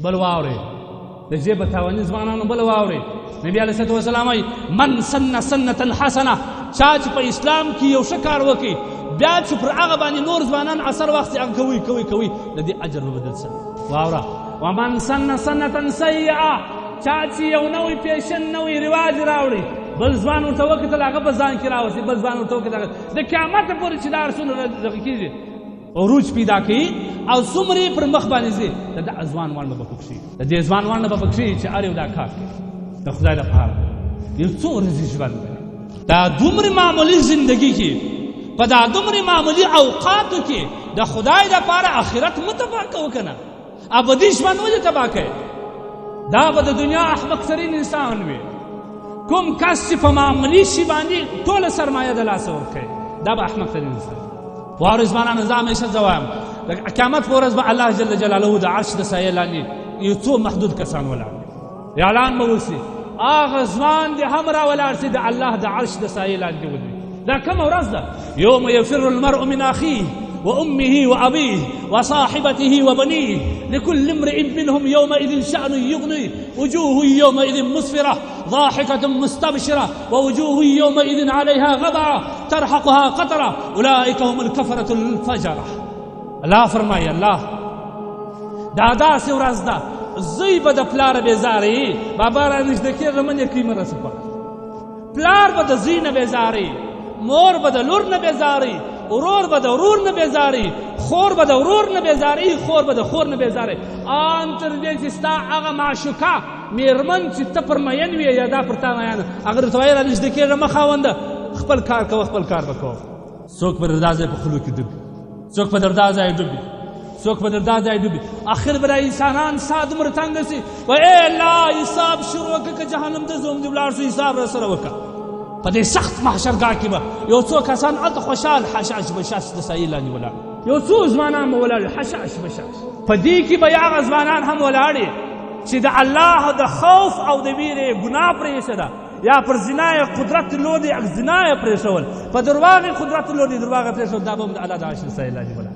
بل واورئ د جیبه تاواني ځوانانو بل واورئ. نبی علیه الصلاة والسلام وایي من سن سنة حسنه، چا چې په اسلام کې یو ښه کار وکړي بیا چې پر هغه باندې نور ځوانان اثر واخلي هغه کوي کوي کوي د دې اجر به بدل سي. واوره ومن سن سنة سیئه، چا چې یو نوی پیشن نوی رواج راوړي بل ځوان ورته وکتل هغه په ځان کې راوستي، بل ځوان ورته وکتل د قیامت پورې چې دا هر څومره دغه کېږي عروج پیدا کوي او څومره یې پر مخ باندې ځي د دغه ځوان ونډه به پکښې، د دې ځوان ونډه به پکښې چې هر یو دا کار کوي د خدای لپاره یو څو ورځې ژوند دی. دا دومره معمولي زندګي کې په دا دومره معمولي اوقاتو کې د خدای لپاره آخرت مه تباه کوه که نه ابدي ژوند ولې تباه کوې؟ دا به د دنیا احمق ترین انسان وي کوم کس چې په معمولي شي باندې ټوله سرمایه د لاسه ورکوي، دا به احمق ترین انسان. واورئ ځوانانو، زه همیشه زه وایم د قیامت په ورځ به الله جل جلاله د عرش د سایې لاندې یو څو محدود کسان ولاړ وي، اعلان به وسي هغه ځوان دې هم راولاړ سي د الله د عرش د سایې لاندې ودرېږي. دا کومه ورځ ده؟ یوم یفر المرء من اخیه وأمه وأبيه وصاحبته وبنيه لكل امرئ منهم يومئذ شأن يغنيه وجوه يومئذ مسفرة ضاحكة مستبشرة ووجوه يومئذ عليها غبرة ترهقها قترة أولئك هم الكفرة الفجرة. الله فرمایي الله دا داسې ورځ ده زوی به د پلاره بېزاره یي، بابا را نږدې کېږه مه نیکۍ مه رسوه، پلار به د زوی نه بېزاره یي، مور به د لور نه بېزاره یي، ورور به د ورور نه بېزاره یي، خور به د ورور نه بېزاره یي، خور به د خور نه بېزاره یي، آن تر دې چې ستا هغه معشوقه میرمن چې ته پر مین وې یا دا پر تا مین، هغه درته وایي را نږدې کېږه مه خاونده، خپل کار کوه، خپل کار به کوه. څوک به در دا ځای په خولو کې ډوبي، څوک به در دا ځای ډوبي، څوک به در دا ځای ډوبي، اخر به دا انسانان ساه دومره تنګه سي وایي ای الله حساب شروع وکړه، که جهنم ته ځو هم دې ولاړ سو حساب را سره وکړه. په دې سخت محشرګاه کې به یو څو کسان هلته خوشحال حشاش بشاش د سایې لاندې ولاړ، یو څو ځوانان به ولاړ حشاش بشاش. په دې کې به هغه ځوانان هم ولاړ چې د الله د خوف او د ویرې ګناه پرې ایښې ده، یا پر زنا یې قدرت درلود زنا یې پرېښول، په درواغ یې قدرت درلود درواغ یې پرېښول، دا به هم د الله د عرش د سایې لاندې ولاړ.